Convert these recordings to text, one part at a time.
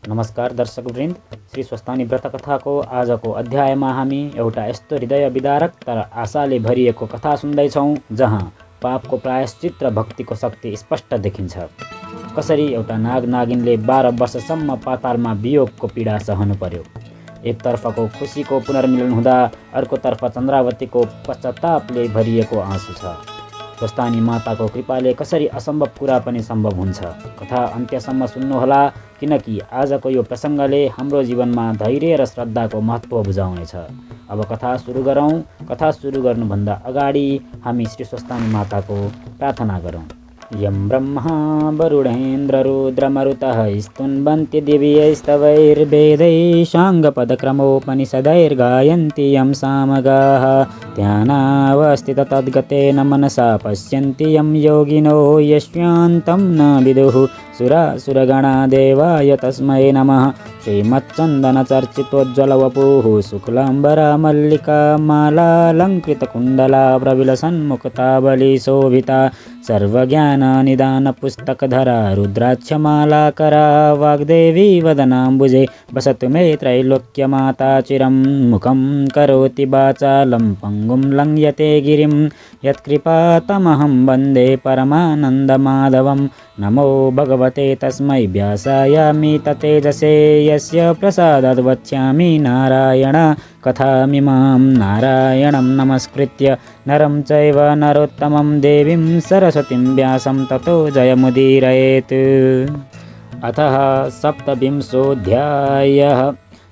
नमस्कार दर्शकवृन्द, श्री स्वस्तानी व्रतकथाको आजको अध्यायमा हामी एउटा यस्तो हृदय विदारक तर आशाले भरिएको कथा सुन्दैछौँ जहाँ पापको प्रायश्चित र भक्तिको शक्ति स्पष्ट देखिन्छ। कसरी एउटा नाग नागिनले 12 वर्षसम्म पातालमा वियोगको पीडा सहनु पर्यो। एकतर्फको खुसीको पुनर्मिलन हुँदा अर्कोतर्फ चन्द्रावतीको पश्चातापले भरिएको आँसु छ। स्वस्तानी माताको कृपाले कसरी असम्भव कुरा पनि सम्भव हुन्छ। कथा अन्त्यसम्म सुन्नुहोला, किनकि आजको यो प्रसङ्गले हाम्रो जीवनमा धैर्य र श्रद्धाको महत्त्व बुझाउनेछ। अब कथा सुरु गरौँ। कथा सुरु गर्नुभन्दा अगाडि हामी श्री स्वस्तानी माताको प्रार्थना गरौँ। यं ब्रह्मा वरुणेन्द्र रुद्रमरुतः स्तुन्वन्ति दिव्यैस्तवैर्वेदैः साङ्गपदक्रमोपनिषदैर्गायन्ति यं सामगाः ध्यानावस्थित तद्गतेन मनसा पश्यन्ति यं योगिनो यस्यान्तं न विदुः सुरासुरगणा देवाय तस्मै नमः। श्रीमच्चन्दनचर्चितोज्ज्वलवपुः शुक्लाम्बरा मल्लिका मालालङ्कृतकुण्डला प्रविलसन्मुक्तावलीशोभिता सर्वज्ञाननिदानपुस्तकधरा रुद्राक्षमालाकरा वाग्देवी वदनाम्बुजे वसतु मे त्रैलोक्यमाता चिरं मुखं करोति वाचालं पङ्गुं लङ्घयते गिरिं यत्कृपातमहं वन्दे परमानन्दमाधवं। नमो भगवते तस्मै व्यासायामिततेजसे यस्य प्रसादाद् वक्ष्यामि नारायण कथामिमां। नारायणं नमस्कृत्य नरं चैव नरोत्तमं देवीं सरस्वतीं व्यासं ततो जयमुदीरयेत्। अतः सप्तविंशोऽध्यायः।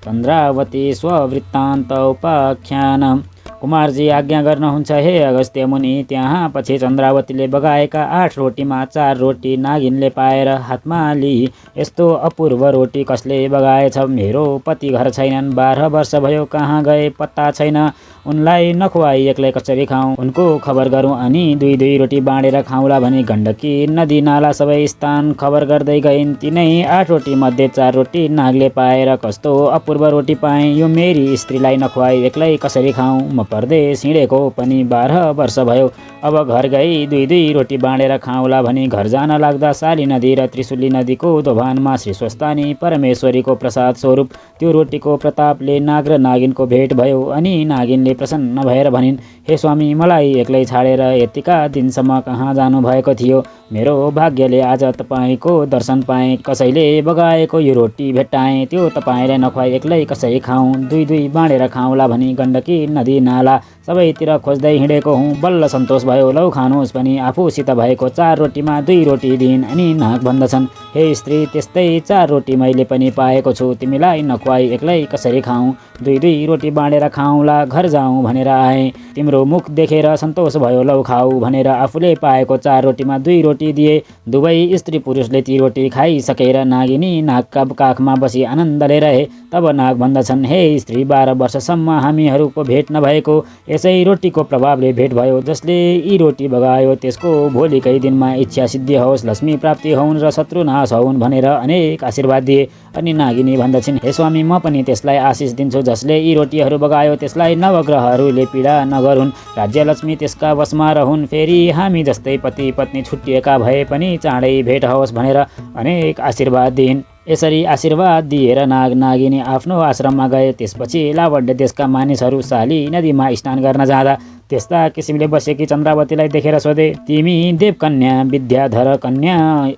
चन्द्रावती स्ववृत्तान्त उपाख्यानम्। कुमारजी आज्ञा गर्नुहुन्छ हे अगस्त्य मुनि। त्यहाँ पछि चन्द्रावतीले बगाएका 8 रोटीमा 4 रोटी नागिनले पाएर हातमा लिई, यस्तो अपूर्व रोटी कसले बगाएछ? मेरो पति घर छैनन्, 12 वर्ष भयो, कहाँ गए पत्ता छैन। उनलाई नखुवाई एक्लै कसरी खाउँ? उनको खबर गरौँ अनि 2-2 रोटी बाँडेर खाउँला भनी गण्डकी नदी नाला सबै स्थान खबर गर्दै गइन्। तिनै 8 रोटी मध्ये 4 रोटी नागले पाएर कस्तो अपूर्व रोटी पाएँ, यो मेरी स्त्रीलाई नखुवाई एक्लै कसरी खाउँ? म परदेश हिँडेको पनि 12 वर्ष भयो, अब घर गई 2-2 रोटी बाँडेर खाउँला भनी घर जान लाग्दा शाली नदी र त्रिशुली नदीको दोभानमा श्री स्वस्तानी परमेश्वरीको प्रसाद स्वरूप त्यो रोटीको प्रतापले नाग र नागिनको भेट भयो। अनि नागिनले प्रसन्न भएर भनिन्, हे स्वामी, मलाई एक्लै छाडेर यतिका दिनसम्म कहाँ जानुभएको थियो? मेरो भाग्यले आज तपाईँको दर्शन पाएँ। कसैले बगाएको यो रोटी भेट्टाएँ, त्यो तपाईँलाई नखुवाई एक्लै कसरी खाउँ? 2-2 बाँडेर खाउँला भनी गण्डकी नदी नाला सबैतिर खोज्दै हिँडेको हुँ। बल्ल सन्तोष भयो, लौ खानुहोस् भनी आफूसित भएको 4 रोटीमा 2 रोटी दिइन्। अनि नाग भन्दछन्, हे स्त्री, त्यस्तै 4 रोटी मैले पनि पाएको छु, तिमीलाई नखुवाई एक्लै कसरी खाउँ? 2-2 रोटी बाँडेर खाउँला, घर जाउँ भनेर आएँ। तिम्रो मुख देखेर सन्तोष भयो, लौ खाऊ भनेर आफूले पाएको 4 रोटीमा 2 रोटी दिए। दुवै स्त्री पुरुषले ती रोटी खाइसकेर नागिनी नागका काखमा बसी आनन्दले रहे। तब नाग भन्दछन्, हे स्त्री, 12 वर्षसम्म हामीहरूको भेट नभएको यसै रोटीको प्रभावले भेट भयो। जसले यी रोटी बगायो त्यसको भोलिकै दिनमा इच्छा सिद्धि होस्, लक्ष्मी प्राप्ति होउन् र शत्रु नाश होउन् भनेर अनेक आशीर्वाद दिए। अनि नागिनी भन्दछिन्, हे स्वामी, म पनि त्यसलाई आशिष दिन्छु। जसले यी रोटीहरू बगायो त्यसलाई नवग्रहहरूले पीडा नगरून्, राज्यलक्ष्मी त्यसका वशमा रहुन्। फेरि हामी जस्तै पति पत्नी छुट्टिएका भए पनि चाँडै भेट होस् भनेर अनेक आशीर्वाद दिइन्। यसरी आशीर्वाद दिएर नाग नागिनी आफ्नो आश्रममा गए। त्यसपछि लावण्य देशका मानिसहरू शाली नदीमा स्नान गर्न जाँदा त्यस्ता किसिमले बसेकी चन्द्रावतीलाई देखेर सोधे, तिमी देवकन्या, विद्याधर कन्या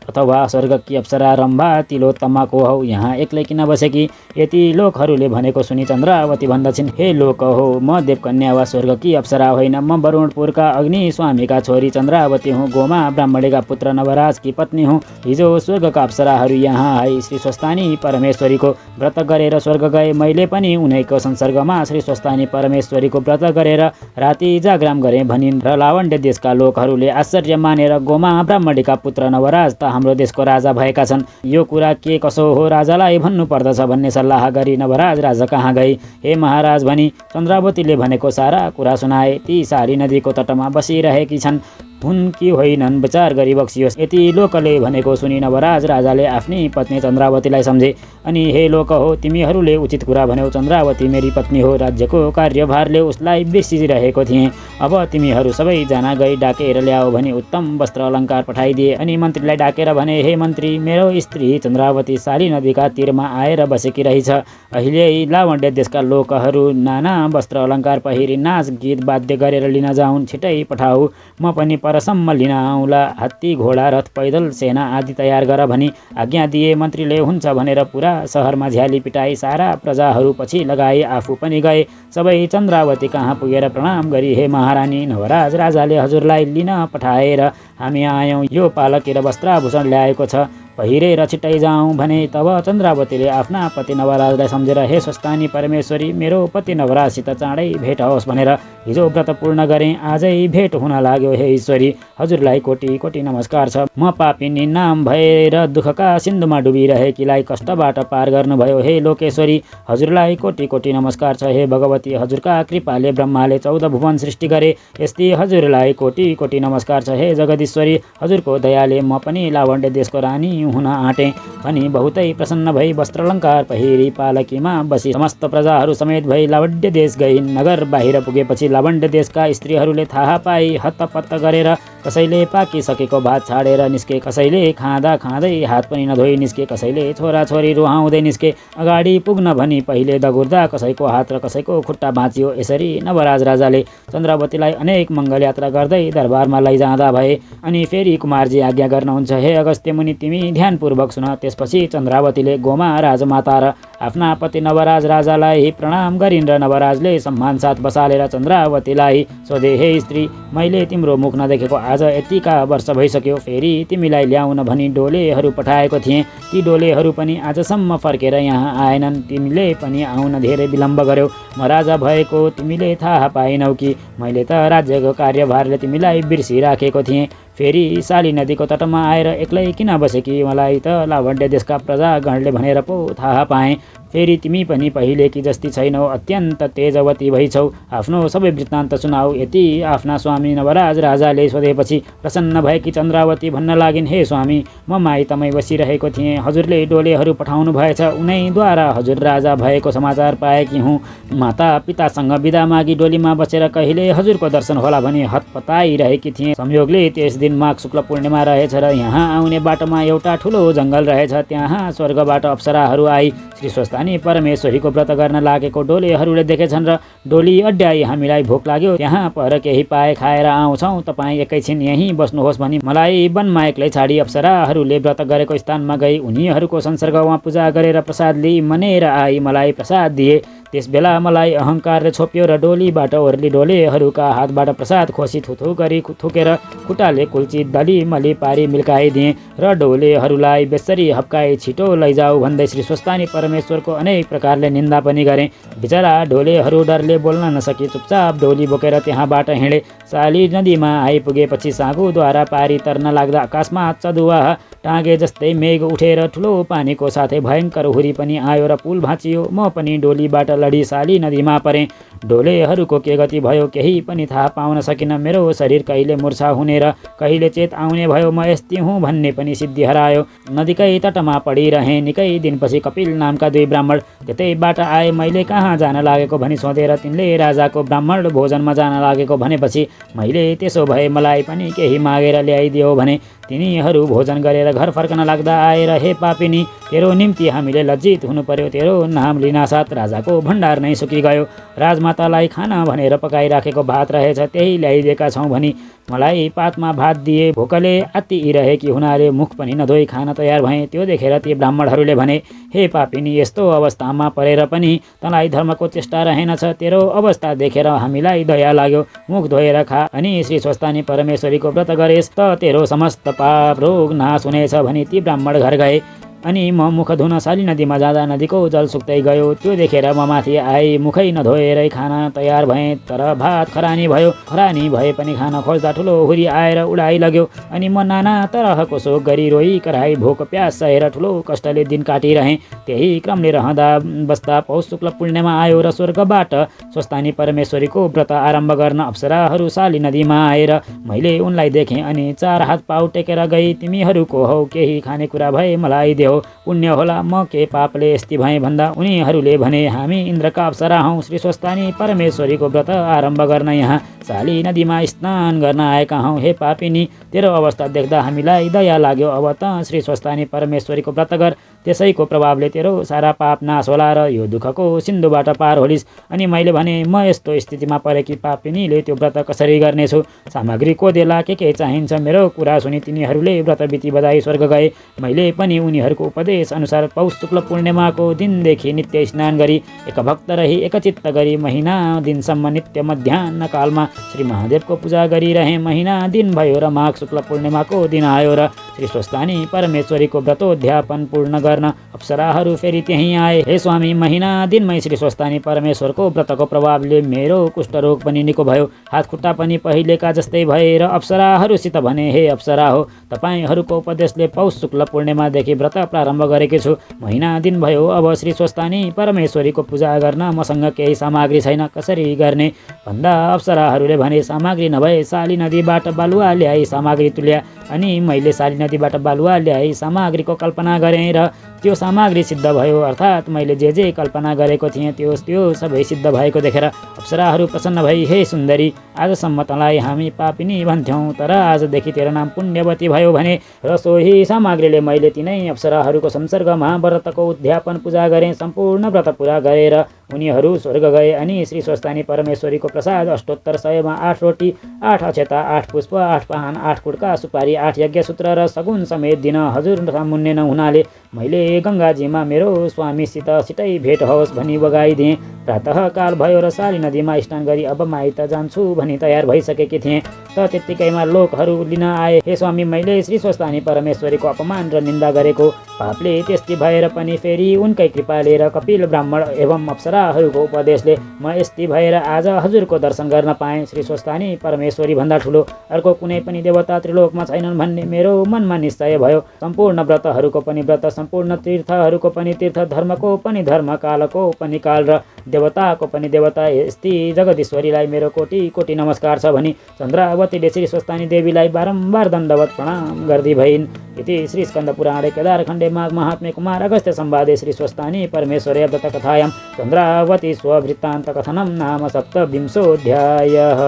अथवा स्वर्गकी अप्सरा रम्भा तिलोत्तमाको हौ, यहाँ एक्लै किन बसेकी? यति लोकहरूले भनेको सुनि चन्द्रावती भन्दछिन्, हे लोक हो, म देवकन्या वा स्वर्गकी अप्सरा होइन, म वरुणपुरका अग्नि स्वामीका छोरी चन्द्रावती हुँ। गोमा ब्राह्मणीका पुत्र नवराजकी पत्नी हुँ। हिजो स्वर्गका अप्सराहरू यहाँ आई श्री स्वस्तानी परमेश्वरीको व्रत गरेर स्वर्ग गए। मैले पनि उनैको संसर्गमा श्री स्वस्तानी परमेश्वरीको व्रत गरेर राति जाग्राम गरे भनिन्। र लावण्य देशका लोकहरूले आश्चर्य मानेर गोमा ब्राह्मणीका पुत्र नवराज त हाम्रो देशको राजा भएका छन्, यो कुरा के कसो हो, राजालाई भन्नु पर्दछ भन्ने सल्लाह गरी नवराज राजा कहाँ गई। हे महाराज भनी चन्द्रावतीले भनेको सारा कुरा सुनाए। ती शाली नदीको तटमा बसिरहेकी छन्। हुन् कि होइनन् विचार गरी बक्सियोस्। यति लोकले भनेको सुनि नवराज राजाले आफ्नी पत्नी चन्द्रावतीलाई सम्झे। अनि हे लोक हो, तिमीहरूले उचित कुरा भन्यौ। चन्द्रावती मेरी पत्नी हो, राज्यको कार्यभारले उसलाई बिर्सिरहेको थिएँ। अब तिमीहरू सबैजना गई डाकेर ल्याओ भनी उत्तम वस्त्र अलङ्कार पठाइदिए। अनि मन्त्रीलाई डाकेर भने, हे मन्त्री, मेरो स्त्री चन्द्रावती साली नदीका तीरमा आएर बसेकी रहेछ। अहिले लावण्य देशका लोकहरू नाना वस्त्र अलङ्कार पहिरी नाच गीत वाद्य गरेर लिन जाउन्। छिटै पठाऊ, म पनि परसम्म लिन आउँला। हात्ती घोडा रथ पैदल सेना आदि तयार गर भनी आज्ञा दिए। मन्त्रीले हुन्छ भनेर पुरा सहरमा झ्याली पिटाई सारा प्रजाहरू पछि लगाई आफू पनि गए। सबै चन्द्रावती कहाँ पुगेर प्रणाम गरी, हे महारानी, नवराज राजाले हजुरलाई लिन पठाएर हामी आयौँ। यो पालकी र वस्त्राभूषण ल्याएको छ, पहिरेर छिट्टै जाउँ भने। तब चन्द्रावतीले आफ्ना पति नवराजलाई सम्झेर, हे स्वस्थानी परमेश्वरी, मेरो पति नवराजसित चाँडै भेट होस् भनेर हिजो व्रत पूर्ण गरेँ, आजै भेट हुन लाग्यो। हे ईश्वरी, हजुरलाई कोटी कोटी नमस्कार छ। म पापिनी नाम भएर दुःखका सिन्धुमा डुबिरहेकीलाई कष्टबाट पार गर्नुभयो। हे लोकेश्वरी, हजुरलाई कोटी कोटी नमस्कार छ। हे भगवती, हजुरका कृपाले ब्रह्माले 14 भुवन सृष्टि गरे, यस्तै हजुरलाई कोटी कोटी नमस्कार छ। हे जगदीश्वरी, हजुरको दयाले म पनि लावण्य देशको रानी हुन आँटे भनी बहुतै प्रसन्न भई वस्त्रालङ्कार पहिरी पालकीमा बसी समस्त प्रजाहरू समेत भई लावण्य देश गई। नगर बाहिर पुगेपछि लावण्य देशका स्त्रीहरूले थाहा पाई हत्तपत्त गरेर कसैले पाकिसकेको भात छाडेर निस्के, कसैले खाँदा खाँदै हात पनि नधोई निस्के, कसैले छोराछोरी रुहाउँदै निस्के। अगाडि पुग्न भनी पहिले दगुर्दा कसैको हात र कसैको खुट्टा भाँचियो। यसरी नवराज राजाले चन्द्रावतीलाई अनेक मङ्गल यात्रा गर्दै दरबारमा लैजाँदा भए। अनि फेरि कुमारजी आज्ञा गर्नुहुन्छ, हे अगस्त्य मुनि, तिमी ध्यानपूर्वक सुन। त्यसपछि चन्द्रावतीले गोमा राजमाता र आफ्ना पति नवराज राजालाई प्रणाम गरिन् र नवराजले सम्मान साथ बसालेर चन्द्रावतीलाई सोधे, हे स्त्री, मैले तिम्रो मुख नदेखेको आज यतिका वर्ष भइसक्यो। फेरि तिमीलाई ल्याउन भनी डोलेहरू पठाएको थिएँ, ती डोलेहरू पनि आजसम्म फर्केर यहाँ आएनन्। तिमीले पनि आउन धेरै विलम्ब गर्यौ। म राजा भएको तिमीले थाहा पाएनौ कि मैले त राज्यको कार्यभारले तिमीलाई बिर्सिराखेको थिएँ। फेरि साली नदीको तटमा आएर एक्लै किन बसेकी मलाई त लावण्य देशका प्रजागणले भनेर पो थाहा पाएँ। फेरि तिमी पनि पहिलेकी जस्ती छैनौ, अत्यन्त तेजवती भइछौ। आफ्नो सबै वृत्तान्त सुनाऊ। यति आफ्ना स्वामी नवराज राजाले सोधेपछि प्रसन्न भएकी चन्द्रावती भन्न लागिन्, हे स्वामी, म माइतमै बसिरहेको थिएँ। हजुरले डोलेहरू पठाउनु भएछ, उनैद्वारा हजुर राजा भएको समाचार पाएकी हुँ। माता पितासँग बिदा मागी डोलीमा बसेर कहिले हजुरको दर्शन होला भनी हतपताइरहेकी थिएँ। संयोगले त्यस दिन माघ शुक्ल पूर्णिमा रहेछ र यहाँ आउने बाटोमा एउटा ठुलो जङ्गल रहेछ। त्यहाँ स्वर्गबाट अप्सराहरू आई श्री स्वस्थानी परमेश्वरीको व्रत गर्न लागेको डोलेहरूले देखेछन् र डोली अड्याई हामीलाई भोक लाग्यो, त्यहाँ पर केही पाए खाएर आउँछौँ, तपाईँ एकैछिन यहीँ बस्नुहोस् भनी मलाई वनमा एक्लै छाडी अप्सराहरूले व्रत गरेको स्थानमा गई उनीहरूको संसर्गमा पूजा गरेर प्रसाद लिई मनेर आई मलाई प्रसाद दिए। त्यस बेला मलाई अहङ्कारले छोप्यो र डोलीबाट ओर्ली डोलेहरूका हातबाट प्रसाद खोसी थुथु गरी थुकेर खुट्टाले कुल्ची दली मली पारी मिल्काइदिएँ र डोलेहरूलाई बेसरी हप्काई छिटो लैजाऊ भन्दै श्री स्वस्थानी परमेश्वरको अनेक प्रकारले निन्दा पनि गरेँ। बिचरा डोलेहरू डरले बोल्न नसकी चुपचाप डोली बोकेर त्यहाँबाट हिँडे। साली नदीमा आइपुगेपछि साँगुद्वारा पारी तर्न लाग्दा आकाशमा चदुवा टाँगे जस्तै मेघ उठेर ठुलो पानीको साथै भयङ्कर हुरी पनि आयो र पुल भाँचियो। म पनि डोलीबाट लडी साली नदीमा परेँ। डोलेहरूको के गति भयो केही पनि थाहा पाउन सकिन। मेरो शरीर कहिले मुर्छा हुने र कहिले चेत आउने भयो। म यस्ती हुँ भन्ने पनि सिद्धि हरायो। नदीकै तटमा पडिरहेँ। निकै दिनपछि कपिल नामका 2 ब्राह्मण त्यतैबाट आए। मैले कहाँ जान लागेको भनी सोधेर तिनले राजाको ब्राह्मण भोजनमा जान लागेको भनेपछि मैले त्यसो भए मलाई पनि केही मागेर ल्याइदियो भने तिनीहरू भोजन गरेर घर फर्कन लाग्दा आएर, हे पापिनी, तेरो निम्ति हामीले लज्जित हुनु पर्यो। तेरो नाम लिनासाथ राजाको भण्डार नै सुकिगयो। राजमातालाई खाना भनेर पकाइराखेको भात रहेछ, त्यही ल्याइदिएका छौँ भनी मलाई पातमा भात दिए। भोकले आत्तिइरहेकी हुनाले मुख पनि नधोई खान तयार भएँ। त्यो देखेर ती ब्राह्मणहरूले भने, हे पापिनी, यस्तो अवस्थामा परेर पनि तँलाई धर्मको चेष्टा रहेनछ। तेरो अवस्था देखेर हामीलाई दया लाग्यो। मुख धोएर खा अनि श्री स्वस्थानी परमेश्वरीको व्रत गरेस् त तेरो समस्त पाप रोग नाश हुनेछ भनी ती ब्राह्मण घर गए। अनि म मुख धुन साली नदीमा जाँदा नदीको जल सुक्दै गयो। त्यो देखेर म माथि आई मुखै नधोएरै खान तयार भएँ, तर भात खरानी भयो। खरानी भए पनि खान खोज्दा ठुलो हुरी आएर उडाइ लग्यो। अनि म नाना तरहको शोक गरी रोई कराई भोक प्यास सहेर ठुलो कष्टले दिन काटिरहेँ। त्यही क्रमले रहँदा बस्दा पौष शुक्ल पूर्णिमा आयो र स्वर्गबाट स्वस्थानी परमेश्वरीको व्रत आरम्भ गर्न अप्सराहरू साली नदीमा आएर मैले उनलाई देखेँ अनि 4 हात पाउ टेकेर गई, तिमीहरूको हौ केही खानेकुरा भए मलाई देऊ, पुण्य होला म के पापले यस्ती भएँ भन्दा उनीहरूले भने, हामी इन्द्रका अप्सरा हौँ, श्री स्वस्थानी परमेश्वरीको व्रत आरम्भ गर्न यहाँ साली नदीमा स्नान गर्न आएका हौँ। हे पापिनी, तेरो अवस्था देख्दा हामीलाई दया लाग्यो। अब त श्री स्वस्थानी परमेश्वरीको व्रत गर, त्यसैको प्रभावले तेरो सारा पाप नाश होला र यो दुःखको सिन्धुबाट पार होलिस्। अनि मैले भने, म यस्तो स्थितिमा परेकी पापिनीले त्यो व्रत कसरी गर्नेछु? सामग्री कोदेला के चाहिन्छ? मेरो कुरा सुनि तिनीहरूले व्रतविधि बजाई स्वर्ग गए। मैले पनि उनीहरूको उपदेश अनुसार पौष शुक्ल पूर्णिमाको दिनदेखि नित्य स्नान गरी एक भक्त रही एकचित्त गरी महिना दिनसम्म नित्य मध्याह्न कालमा श्री महादेवको पूजा गरिरहेँ। महिना दिन भयो र माघ शुक्ल पूर्णिमाको दिन आयो र श्री स्वस्थानी परमेश्वरीको व्रतोद्यापन पूर्ण गर्न अप्सराहरू फेरि त्यहीँ आए। हे स्वामी, महिना दिनमै श्री स्वस्थानी परमेश्वरको व्रतको प्रभावले मेरो कुष्ठरोग पनि निको भयो, हात खुट्टा पनि पहिलेका जस्तै भए। र अप्सराहरूसित भने, हे अप्सरा हो, तपाईँहरूको उपदेशले पौष शुक्ल पूर्णिमादेखि व्रत प्रारम्भ गरेकी छु। महिना दिन भयो, अब श्री स्वस्थानी परमेश्वरीको पूजा गर्न मसँग केही सामग्री छैन, कसरी गर्ने भन्दा अप्सराहरूले भने, सामग्री नभए साली नदीबाट बालुवा ल्याई सामग्री तुल्या। अनि मैले साली नदीबाट बालुवा ल्याई सामग्रीको कल्पना गरेँ र त्यो सामग्री सिद्ध भयो, अर्थात् मैले जे कल्पना गरेको थिएँ त्यो सबै सिद्ध भएको देखेर अप्सराहरू प्रसन्न भई, हे सुन्दरी, आजसम्म तँलाई हामी पापिनी भन्थ्यौँ, तर आजदेखि तेरो नाम पुण्यवती भयो भने र सोही सामग्रीले मैले तिनै अप्सराहरूको संसर्गमा व्रतको उद्यापन पूजा गरेँ। सम्पूर्ण व्रत पूरा गरेर उनीहरू स्वर्ग गए। अनि श्री स्वस्थानी परमेश्वरीको प्रसाद अष्टोत्तर 100मा 8 रोटी, 8 अक्षता, 8 पुष्प, 8 पान, 8 कुड्का सुपारी, 8 यज्ञसूत्र र सगुन समेत दिन हजुर सामुन्ने नहुनाले मैले गङ्गाजीमा मेरो स्वामीसित छिटै भेट होस् भनी बगाइदिएँ। प्रातःकाल भयो र साली नदीमा स्नान गरी अब माइत जान्छु भनी तयार भइसकेकी थिएँ। त त्यत्तिकैमा लोकहरू लिन आए, हे स्वामी, मैले श्री स्वस्थानी परमेश्वरीको अपमान र निन्दा गरेको पापले त्यस्ती भएर पनि फेरि उनकै कृपाले र कपिल ब्राह्मण एवं अप्सराहरूको उपदेशले म यस्ती भएर आज हजुरको दर्शन गर्न पाएँ। श्री स्वस्थानी परमेश्वरी भन्दा ठुलो अर्को कुनै पनि देवता त्रिलोकमा छैनन् भन्ने मेरो मनमा निश्चय भयो। सम्पूर्ण व्रतहरूको पनि व्रत, सम्पूर्ण तीर्थहरूको पनि तीर्थ, धर्मको पनि धर्म, कालको पनि काल र देवताको पनि देवता, यस्ती जगदीश्वरीलाई मेरो कोटि कोटि नमस्कार छ भनी चन्द्रावतीले श्री स्वस्थानी देवीलाई बारम्बार दण्डवत प्रणाम गर्दै भइन्। इति श्री स्कन्द पुराणे केदारखण्डे माघ महात्म्ये कुमार अगस्त्य संवादे श्री स्वस्थानी परमेश्वरी व्रत कथायां चन्द्रावती स्ववृत्तान्त कथनं नाम 27ोऽध्यायः।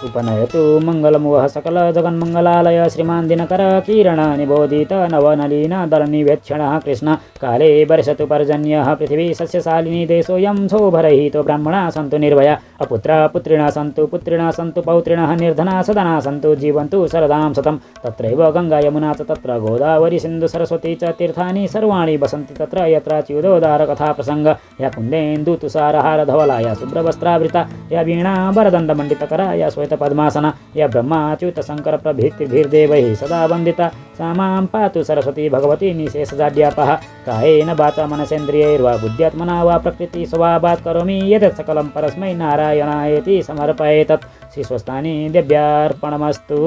उपनयतु मङ्गलमुवः सकल जगन्मङ्गलालय श्रीमान् दिनकर किरण निबोधित नवनलीन दलनिवेक्षणः कृष्ण काले वर्षतु पर्जन्यः पृथिवी सस्यशालिनी देशोऽयं शोभरहितो ब्राह्मणा सन्तु निर्भया अपुत्रा पुत्रिणः सन्तु पुत्रिणः सन्तु पौत्रिणः निर्धना सदना सन्तु जीवन्तु शरदां शतं। तत्रैव गङ्गा यमुना च तत्र गोदावरी सिन्धु सरस्वती च तीर्थानि सर्वाणि वसन्ति तत्र यत्र च्युतोदार कथा प्रसङ्ग या कुन्देन्दु तुषारहार धवला या शुभ्रवस्त्रावृता या वीणा वरदण्डमण्डितकरा या श्वेतपद्मासना या ब्रह्माच्युत शङ्कर प्रभृतिभिर्देवैः सदा वन्दिता सा मां पातु सरस्वती भगवती निशेषजाड्यापः। कायेन वाचा मनसेन्द्रियैर्वा बुद्ध्यात्मना वा प्रकृति स्वभावात् करोमि यत् सकलं परस्मै नारायणायति समर्पयेतत्। श्री स्वस्थानी देव्यार्पणमस्तु।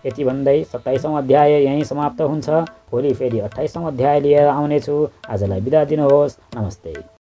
यति भन्दै 27औं अध्याय यहीँ समाप्त हुन्छ। भोलि फेरि 28औं अध्याय लिएर आउनेछु। आजलाई बिदा दिनुहोस्। नमस्ते।